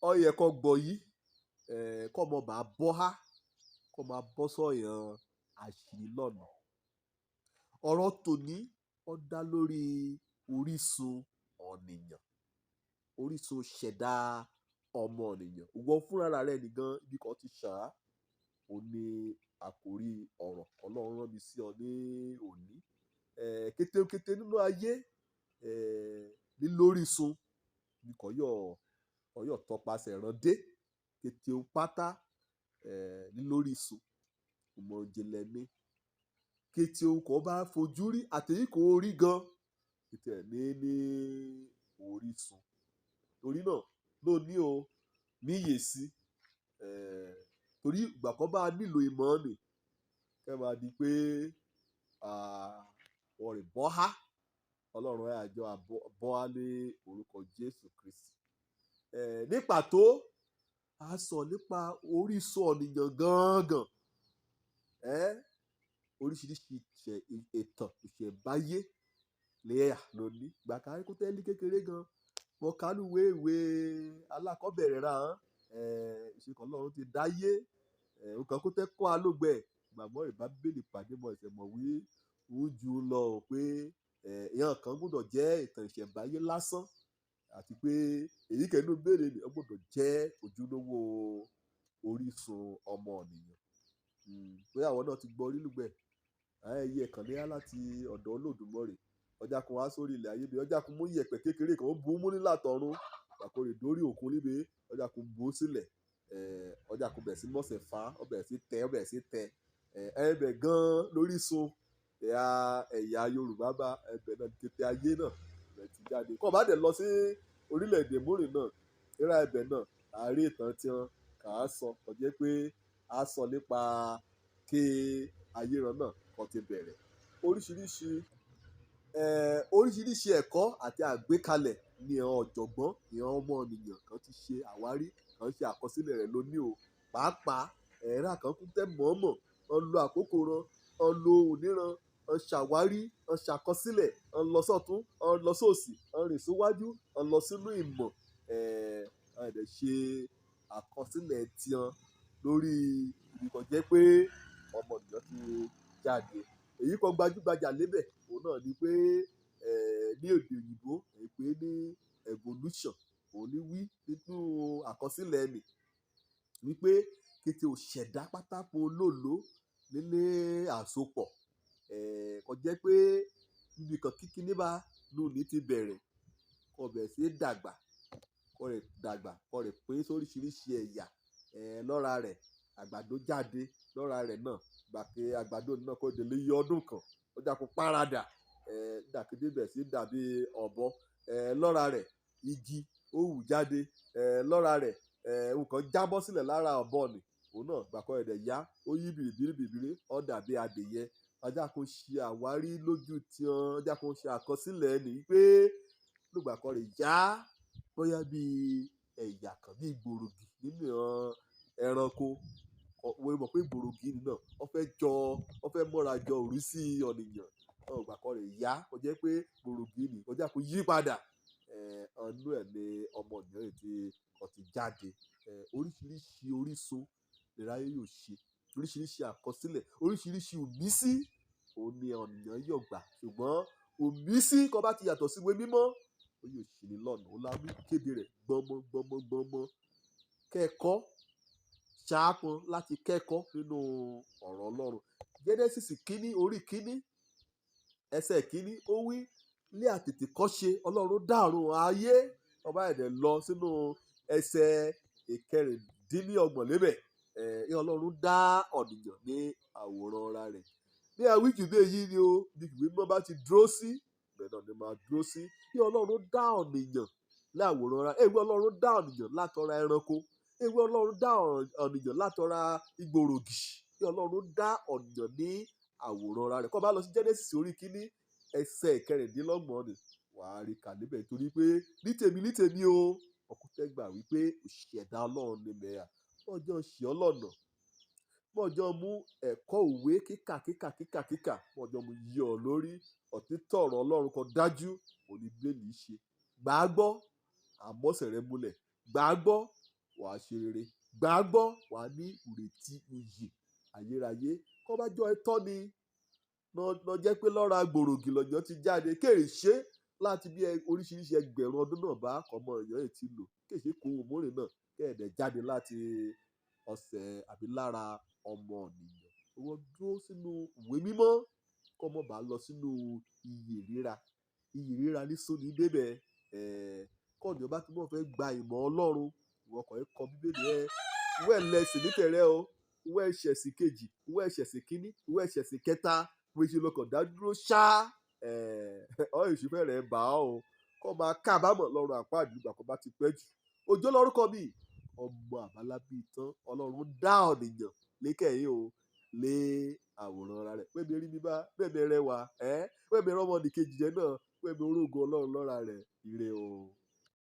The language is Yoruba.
Ó yẹ kó gbọ́ yìí, kó mọ bá bọ́ há, kó máa bọ́ sọ̀yàn àṣìlọ́nà. Ọ̀rọ̀ tòní ó dá lórí orísun ọ̀nìyàn, orísun ṣẹ̀dá ọmọnìyàn. Ìwọ fúnra rẹ nìgan ibi kan ti ṣàn á. Ó ní àkórí ọ̀rọ̀ Ọlọ́run rán mi sí ọ ní òní. Kétékété nínú ayé, lílórísun ní kò yọ̀, kò yọ̀ tọpasẹ̀ rán dé. Kété pátá, lílórísun, ìmọ̀ ìjìnlẹ̀ ni. Kété ohun kan bá fojú rí àti èyí kò rí gan, kété ẹ̀ ní orísun. Torí náà ló ní o níyè sí. Torí ìgbà kan bá nílò ìmọ̀ ni, kí ẹ máa di pé, wọ́n rè bọ́ há. Ọlọ́run ẹ àjọ bọ́ há ní orúkọ Jésù Kristi. Ní pàtó, a sọ nípa orísun ọ̀nìyàn gangan. Oríṣiríṣi ìtàn ìṣẹ̀mbáyé lẹ́yà ló ní. Ìgbà kan kó tẹ́lí kékeré gan, mo kà nínú ìwé ìwé alákọ̀ọ́bẹ̀rẹ̀ ra hàn. Ìṣe kan Ọlọ́run ti dáyé. Nǹkan kó tẹ́ kọ́ alógbẹ̀. Ìgbàgbọ́ ìbá Bíbélì pàdé mọ́ ìṣẹ̀ mọ̀ wí, ó ju lọ pé, ìyẹn kan gbọdọ̀ jẹ́ ìtàn ìṣẹ̀mbáyé lásán àti pé èyí kẹ́nu béèrè ni ó gbọdọ̀ jẹ́ ojúlówó orísun ọmọnìyàn. Bóyá àwọn náà ti gbọ́ rí lùgbẹ̀. Ẹyẹ kan ní á láti ọ̀dọ̀ Olódùmarè. Ọjà kan wá sórí ilẹ̀ ayé bí ọjà kan mú iyẹ̀pẹ̀ kékeré kan ó bu mú nílà tọ̀run. Àkórè dórí òkun níbí ọjà kan bó sílẹ̀. Ọjà kan bẹ̀rẹ̀ sí mọ̀sẹ̀ fá, ó bẹ̀rẹ̀ sí tẹ, ó bẹ̀rẹ̀ sí tẹ. Ẹbẹ̀ gan lórísun ẹ̀yà, ẹ̀yà Yorùbá bá ẹbẹ̀ náà kété ayé náà bẹ̀ ti jáde. Kọ́ bá dẹ̀ lọ sí orílẹ̀-èdè múrì náà, rírà ẹbẹ̀ náà, àárí ìtàn tí wọn kà á sọ. Kò jẹ́ pé a sọ nípa kí ayé rán náà kó ti bẹ̀rẹ̀. Oríṣiríṣi, oríṣiríṣi ẹ̀kọ́ àti àgbékalẹ̀ ni àwọn ọ̀jọ̀gbọ́n, ìyẹn ọmọnìyàn kan ti ṣe àwárí, kan ṣe àkọsílẹ̀ rẹ̀ lóní o. Pàápàá, ẹ̀rá kan kún tẹ́ mọ̀ọ́mọ̀, wọ́n lo àkókò ran, wọ́n lo òníran, wọ́n ṣàwárí, wọ́n ṣàkọsílẹ̀, wọ́n lọ sọ́tún, wọ́n lọ sóṣì, wọ́n rìn síwájú, wọ́n lọ sínú ìmọ̀. Wọ́n dẹ̀ ṣe àkọsílẹ̀ tiwọn lórí ibi kan jẹ́ pé ọmọnìyàn ti jáde. Èyí kan gbajúgbajà lébẹ̀, òun náà ni pé, ní èdè òyìnbó, èyí pé ní evolution. Òun ní wí nínú àkọsílẹ̀ ẹni wípé kété ò ṣẹ̀dá pátákó lóòló nílé àsopọ̀. Kò jẹ́ pé níbi kan kíkí bá lónìí ti bẹ̀rẹ̀, kó bẹ̀rẹ̀ sí dàgbà, kó rẹ̀ dàgbà, kó rẹ̀ pé sóríṣiríṣi ẹ̀yà. Lọ́ra rẹ̀, àgbàdo jáde lọ́ra rẹ̀ náà. Ìgbà pé àgbàdo náà kó dé lé iye ọdún kan, ó jà kó paradà. Dàkété bẹ̀rẹ̀ sí dàbí ọ̀bọ. Lọ́ra rẹ̀, igi ó wù jáde. Lọ́ra rẹ̀, nǹkan jábọ́ sílẹ̀ lára ọ̀bọ ni. Òun náà ìgbà kan ẹ̀dẹ̀ yá, ó yí bìrìbìrì bìrìbìrì, ó dàbí adìyẹ. Ọjà kan ṣe àwárí lójú tí wọn, ọjà kan ṣe àkọsílẹ̀ ẹni pé lùgbà kan rẹ̀ yá, bóyá bí ẹ̀yà kan bí gbòrògì nínú ẹranko. Wọ́n mọ̀ pé gbòrògì náà, wọ́n fẹ́ jọ, wọ́n fẹ́ mọ́ra jọ òrìṣì ọ̀nìyàn. Ìgbà kan rẹ̀ yá, ó jẹ́ pé gbòrògì ni, ọjà kan yí padà. Ọ̀nú ẹ̀ ni ọmọnìyàn yìí ti, ó ti jáde. Oríṣiríṣi orísun ìráyé yóò ṣe, oríṣiríṣi àkọsílẹ̀, oríṣiríṣi ìmísí òun ni ọ̀nìyàn yóò gbà. Ṣùgbọ́n òmísí kan bá ti yàtọ̀ sí ìwé mímọ́, ó yóò ṣe ní lọ́nà. Ó lá wí kéde rẹ̀ gbọ́mọ gbọ́mọ gbọ́mọ. Kẹ́kọ̀ọ́ ṣaápọn láti kẹ́kọ̀ọ́ nínú ọ̀rọ̀ Ọlọ́run. Genesis kíní orí kíní, ẹsẹ̀ kíní, ó wí ní àtètèkọ́ṣe Ọlọ́run dá ọ̀run ayé. Ọba ẹ̀dẹ̀ lọ sínú ẹsẹ̀ ìkẹrìndínlọ́gbọ̀n lébẹ̀. Ọlọ́run dá ọ̀nìyàn ní àwòrán ara rẹ̀. Bí a wí jù bí èyí ni o, bí ìwé mímọ́ bá ti dúró sí, bẹ́ẹ̀ náà ni máa dúró sí. Bí Ọlọ́run dá ọ̀nìyàn ní àwòrán ara, ewé Ọlọ́run dá ọ̀nìyàn látọra ẹranko. Ewé Ọlọ́run dá ọ̀nìyàn látọra ìgbòrògì. Bí Ọlọ́run dá ọ̀nìyàn ní àwòrán ara rẹ̀. Kọ́ bá lọ sí Genesis orí kíní, ẹsẹ̀ ìkẹrìndínlọ́gbọ̀n ni, wà á rí kà níbẹ̀ torí pé ní tèmi ní tèmi o, ọkùnrin gbà wípé òṣìṣẹ́dá Ọlọ́run ni mẹ́à. Bọ́jọ́ ṣe ọlọ́nà, bọ́jọ́ mú ẹ̀kọ́ òwe kíkà kíkà kíkà kíkà, bọ́jọ́ mú yí ọ lórí, òtítọ́ ọ̀rọ̀ Ọlọ́run kan dájú, òní Bíbélì ṣe. Gbàgbọ́, àmọ́sẹ̀ rẹ múlẹ̀. Gbàgbọ́, Wàá ṣe rere. Gbàgbọ́, wàá ní ìrètí iyì ayérayé. Kọ́ bá jọ ẹtọ́ ni lọ jẹ́ pé lọ́ra gbòrògì lọ́jọ́ ti jáde kéèrè ṣe láti bí oríṣiríṣi ẹgbẹ̀rún ọdún náà bá ọmọ èèyàn ètí lò kéṣe kó o mórè náà kẹ́ẹ̀dẹ̀ jáde láti ọ̀sẹ̀ àbí lára ọmọ ènìyàn. Wọ́n dúró sínú ìwé mímọ́ kọ́ mọ́ bá lọ sínú iyè ríra. Iyè ríra ní sóni débẹ̀. Kọ́ọ̀nì ọba tí wọ́n fẹ́ gba ìmọ̀ Ọlọ́run, ìwọ kàn ń kọ Bíbélì ẹ. Ìwé ẹlẹ́sìn nítẹ̀rẹ́ o, ìwé ẹ̀ṣẹ̀sìn kejì, ìwé ẹ̀ṣẹ̀sìn kínní, ìwé ẹ̀ṣẹ̀sìn kẹta, wíṣí lọkàn dá dúró ṣá. Ọ̀ èṣù fẹ́rẹ̀ bà á o. Kọ́ máa kábàámọ̀ lọ́rùn àpáàdì nígbà kan bá ti pẹ́ jù. Òjó lórúkọ mi, ọmọ àbálábí tán, Ọlọ́run dá ọ̀nìyàn lékẹ̀yìn o lé àwòrán ara rẹ̀. Pé mi rí mi bá, pé mi rẹwà, ẹ́, pé mi rọ́mọ nìkejì jẹ náà, pé mi orógo Ọlọ́run lọ́ra rẹ̀. Ire o.